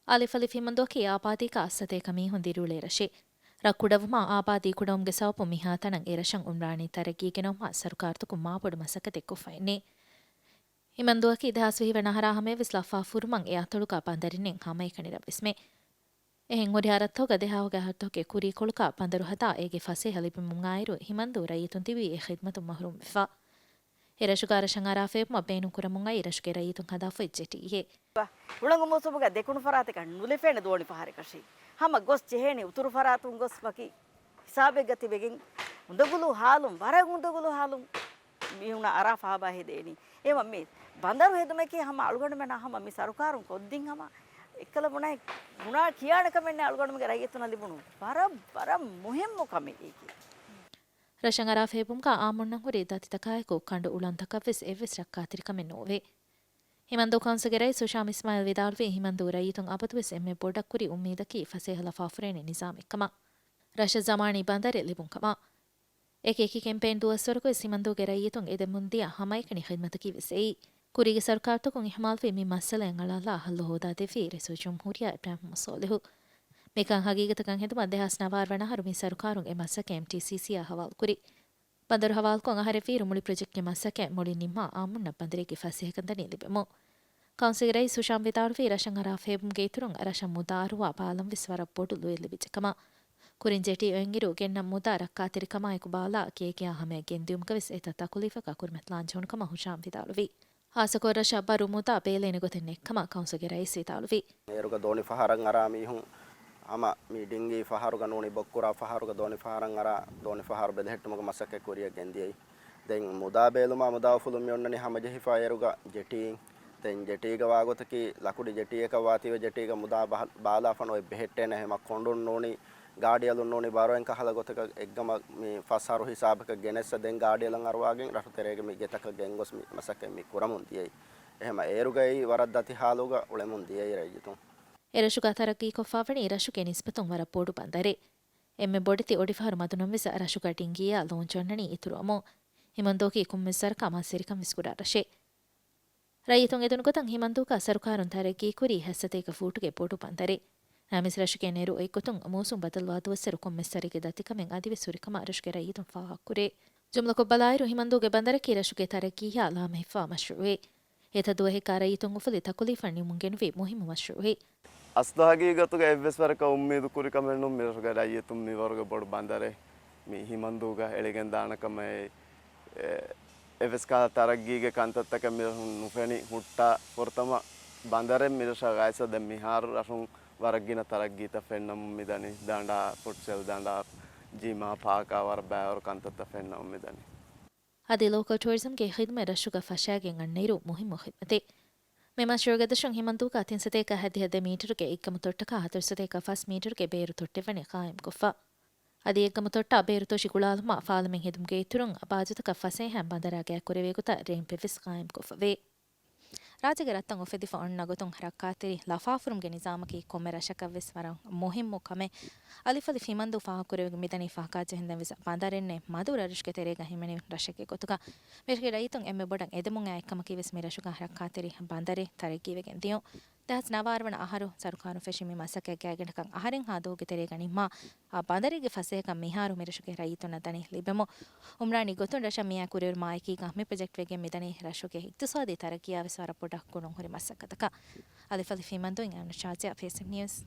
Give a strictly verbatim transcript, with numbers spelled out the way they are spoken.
އަލިފު އަލިފު ހިމަންދުއަކީ އާބާދީގަ އަށްސަތޭކަ މީހުން ދިރިއުޅޭ ރަށެއް. ރަށް ކުޑަވުމާ އާބާދީ ކުޑަވުމުގެ ސަބަބުން މިހާތަނަށް އެ ރަށަށް އުމްރާނީ ތަރައްގީ ގެނައުމަށް ސަރުކާރުތަކުން މާބޮޑު މަސައްކަތެއް ކޮށްފައިންނޭ. ހިމަންދުއަކީ ދެހާސް ވިހި ވަނަ އަހަރާ ހަމަޔަށް ވެސް ލަފާފުރުމަށް އެ އަތޮޅުގަ ބަނދަރެއް ނެތް ހަމައެކަނި ރަށް ވެސްމެ. އެހެން ހުރިހާ ރަށްތަކުގަ ދެހާހުގެ އަހަރުތަކުގެ ކުރީކޮޅުގަ ބަނދަރު ހަދާ އޭގެ ފަސޭހަ ލިބުމުން އާއިރު ހިމަންދޫ ރައްޔިތުން ތިބީ އެ ޚިދްމަތުން މަހްރޫމް ވެފަ. އެ ރަށުގަ ރަށަށް އަރާ ފޭބުމަށް ބޭނުން ކުރަމުން އައި ރަށުގެ ރައްޔިތުން ހަދާފައި ޖެޓީއެއް. ހުޅަނގު މޫސުމުގަ ދެކުނު ފަރާތަކަށް ނުލިފޭނެ ދޯނި ފަހަރެއް ކަށީ. ހަމަ ގޮސް ޖެހޭނީ އުތުރު ފަރާތުން ގޮސް ވަކި ހިސާބެއްގަ ތިބެގެން އުނދަގުލު ހާލުން، ވަރަށް އުނދަގުލު ހާލުން މީހުންނަށް އަރާ ފަހަބާ ހެދޭނީ. އެމަ މި ބަނދަރު ހެދުމަކީ ހަމަ އަޅުގަނޑުމެންނަށް ހަމަ މި ސަރުކާރުން ކޮށްދިން ހަމަ އެއްކަލަ ބުނާ، ބުނާ ކިޔާނެ ކަމެއް ނެތް. އަޅުގަނޑުމެންގެ ރައްޔިތުންނަށް ލިބުނު ވަރަށް، ވަރަށް މުހިއްމު ކަމެއް އޭގެ. ރަށަށް އަރާ ފޭބުމުގަ އާއްމުންނަށް ހުރި ދަތިތަކާއެކު ކަނޑު އުޅަނދަކަށްވެސް އެއްވެސް ރައްކާތެރިކަމެއް ނޯވޭ. ހިމަންދޫ ކައުންސިލްގެ ރައީސް ހުޝާމް އިސްމާއިލް ވިދާޅުވީ، ހިމަންދޫ ރައްޔިތުން އަބަދުވެސް އެންމެ ބޮޑަށް ކުރި އުއްމީދަކީ ފަސޭހަ ލަފާފުރޭނެ ނިޒާމެއްކަމަށް. ރަށަށް ޒަމާނީ ބަނދަރެއް ލިބުންކަމަށް. އެކި އެކި ކެމްޕޭން ދުވަސްވަރުގަވެސް ހިމަންދޫގެ ރައްޔިތުން އެދެމުންދިޔަ ހަމައެކަނި ޚިދްމަތަކީ ވެސް އެއީ. ކުރީގެ ސަރުކާރުތަކުން އިހުމާލުވި މި މައްސަލައިން އަޅާލާ ހައްލު ހޯދާދެއްވީ ރައީސުލްޖުމްހޫރިއްޔާ އިބްރާހިމް ސޯލިހު. މިކަން ހަގީގަތަކަށް ހެދުމަށް ދެހާސް ނަވާރަ ވަނަ އަހަރު މި ސަރުކާރުން އެ މަސައްކަތް އެމްޓީސީސީއާ ހަވާލުކުރި. ބަނދަރު ހަވާލުކޮށް އަހަރެއްވީއިރު މުޅި ޕްރޮޖެކްޓްގެ މަސައްކަތް މުޅިން ނިންމާ އާއްމުންނަށް ބަނދަރެއްގެ ފަސޭހަކަން ދަނީ ލިބެމުން. ކައުންސިލްގެ ރައީސް ހުޝާމް ވިދާޅުވީ، ރަށަށް އަރާ ފޭބުމުގެ އިތުރުން ރަށަށް މުދާ އަރުވާ ބާލަން ވެސް ވަރަށް ބޮޑު ލުއެއް ލިބިއްޖެކަމަށް. ކުރިން ޖެޓީ އޮތްއިރު ގެންނަ މުދާ ރައްކާތެރިކަމާއެކު ބާލާ ކޭކެއާ ހަމަޔަށް ގެންދިއުމުގަވެސް އެތައް ތަކުލީފަކާ ކުރިމަތިލާން ޖެހުނުކަމަށް ހުޝާމް ވިދާޅުވި. ހާއްސަކޮށް ރަށަށް ބަރު މުދާ ބޭލޭނެ ގޮތެއް ނެތްކަމަށް ކައުންސިލްގެ ރައީސް ވިދާޅުވި. އޭރުގަ ދޯނި ފަހަރަށް އަރާ މީހުން ހަމަ މި ޑިންގީ ފަހަރުގަ ނޫނީ ބޮއްކުރާ ފަހަރުގަ ދޯނި ފަހަރަށް އަރާ ދޯނި ފަހަރު ބެލެހެއްޓުމުގެ މަސައްކަތް ކުރިއަށް ގެންދިޔައީ. ދެން މުދާ ބޭލުމާ މުދާ އުފުލުން މި އޮންނަނީ ހަމަޖެހިފަ އޭރުގަ ޖެޓީ. ދެން ޖެޓީގަ ވާގޮތަކީ ލަކުޑި ޖެޓީއަކަށް ވާތީވެ ޖެޓީގަ މުދާ ބަހަ-، ބާލާފަން އޮތް ބެހެއްޓޭނެ. ހަމަ ކޮނޑުން ނޫނީ ގާޑިއަލުން ނޫނީ ބާރޯއިން ކަހަލަ ގޮތަކަށް އެއްގަމަށް މި ފަސް އަހަރު ހިސާބަކަށް ގެނެއްސަ ދެން ގާޑިއަލަށް އަރުވާގެން ރަށު ތެރޭގެ މި ގެތަކަށް ގެންގޮސް މި މަސައްކަތް މި ކުރަމުން ދިޔައީ. އެހެމަ އޭރުގައި ވަރަށް ދަތި ހާލުގަ އުޅެމުން ދިޔައީ ރައްޔިތުން. އެ ރަށުގަ ތަރައްގީކޮށްފަވަނީ ރަށުގެ ނިސްބަތުން ވަރަށް ބޮޑު ބަނދަރެއް. އެންމެ ބޮޑެތި އޮޑިފަހަރު މަދުނަން ވެސް ރަށުގަ ޑިންގީއާ ލޯންޗް އޮންނަނީ އިތުރު އަމުން. ހިމަންދޫއަކީ ކޮންމެސް ވަރަކަށް މަސްވެރިކަން ވެސް ކުރާ ރަށެއް. ރައްޔިތުން އެދުނު ގޮތަށް ހިމަންދޫގަ ސަރުކާރުން ތަރައްގީކުރީ ހަތްސަތޭކަ ފޫޓުގެ ބޮޑު ބަނދަރެއް. ނަމަވެސް ރަށުގެ ނެރު އޮތްގޮތުން މޫސުން ބަދަލުވާ ދުވަސްވަރު ކޮންމެސް ސަރީގެ ދަތިކަމެއް އަދިވެސް ހުރިކަމަށް ރަށުގެ ރައްޔިތުން ފާހަގަކުރޭ. ޖުމްލަކޮށް ބަލާއިރު، ހިމަންދޫގެ ބަނދަރަކީ ރަށުގެ ތަރައްގީއާ ލާމެހިފާ މަޝްރޫއެއް. އެތައް ދުވަހެއްގަ ރައްޔިތުން އުފުލި ތަކުލީފަށް ނިމުން ގެނުވި މުހިއްމު މަޝްރޫއެއް. އަސްލު ހަގީގަތުގަ އެއްވެސް ވަރަކަށް އުއްމީދު ކުރި ކަމެއް ނޫން މި ރަށުގެ ރައްޔިތުން މިވަރުގެ ބޮޑު ބަނދަރެއް މި ހިމަންދޫގަ އެޅިގެން ދާނެ ކަމަށް އެ-، އެއްވެސް ކަހަލަ ތަރައްގީގެ ކަންތައްތަކެއް މިރަށުން ނުފެނި ހުއްޓާ ފުރަތަމަ ބަނދަރެއް މިރަށަށް އައިސް ދެން މިހާރު ރަށުން ވަރަށް ގިނަ ތަރައްގީތައް ފެންނަމުން މިދަނީ. ދަނޑާ، ފުޓްސެލް ދަނޑާ، ޖިމާ، ޕާކާ ވަރަށް ބައިވަރު ކަންތައްތައް ފެންނަމުން މިދަނީ. އަދި ލޯކަލް ޓޫރިޒަމްގެ ޚިދުމަތް ރަށުގަ ފަށާގެން އަންނައިރު މުހިއްމު ޚިދުމަތެއް. މި މަޝްރޫއުގެ ދަށުން ހިމަންދޫގަ ތިން ސަތޭކަ ހަތްދިހަ ދެ މީޓަރުގެ އެއްގަމު ތޮއްޓަކާ ހަތަރު ސަތޭކަ ފަސް މީޓަރުގެ ބޭރު ތޮއްޓެއް ވަނީ ޤާއިމްކޮށްފަ. އަދި އެއްގަމު ތޮއްޓާ ބޭރު ތޮށި ގުޅާލުމާ ފާލަމެއް ހެދުމުގެ އިތުރުން ބާޖަތަކަށް ފަސޭހައިން ބަނދަރާ ގާތް ކުރެވޭ ގޮތަށް ރޭންޕެއް ވެސް ޤާއިމްކޮށްފަވޭ. ރާއްޖޭގެ ރަށްތައް އުފެދިފަ އޮންނަ ގޮތުން ރައްކާތެރި ލަފާފުރުމުގެ ނިޒާމަކީ ކޮންމެ ރަށަކަށް ވެސް ވަރަށް މުހިއްމު ކަމެއް. އަލިފު އަލިފު ހިމަންދޫ ފާހަގަކުރެވިގެން މިދަނީ ފަހަކާ ޖެހެންދެން ވެސް ބަނދަރެއް ނެތް މަދު ރަށްރަށުގެ ތެރޭގަ ހިމެނި ރަށެއްގެ ގޮތުގަ. މިރަށުގެ ރައްޔިތުން އެންމެ ބޮޑަށް އެދެމުން އައި އެއްކަމަކީ ވެސް މި ރަށުގަ ރައްކާތެރި ބަނދަރެއް ތަރައްގީވެގެން ދިޔުން. ދެހާސް ނަވާރަ ވަނަ އަހަރު ސަރުކާރުން ފެށި މި މަސައްކަތް ގާތްގަނޑަކަށް އަހަރެއްހާ ދުވަހުގެ ތެރޭގަ ނިންމާ، އާ ބަނދަރެއްގެ ފަސޭހަކަން މިހާރު މިރަށުގެ ރައްޔިތުންނަށް ދަނީ ލިބެމުން. އުމްރާނީ ގޮތުން ރަށަށް މިއާ ކުރިއެރުމާ އެކީގަ މި ޕްރޮޖެކްޓް ވެގެން މިދަނީ ރަށުގެ އިޤްތިޞާދީ ތަރައްގީއާ ވެސް ވަރަށް ބޮޑަށް ގުނުން ހުރި މަސައްކަތަކަށް. އަލިފު އަލިފު ހިމަންދޫއިން އަމްނު ޝާޖާ، ފޭސް ނިއުސް.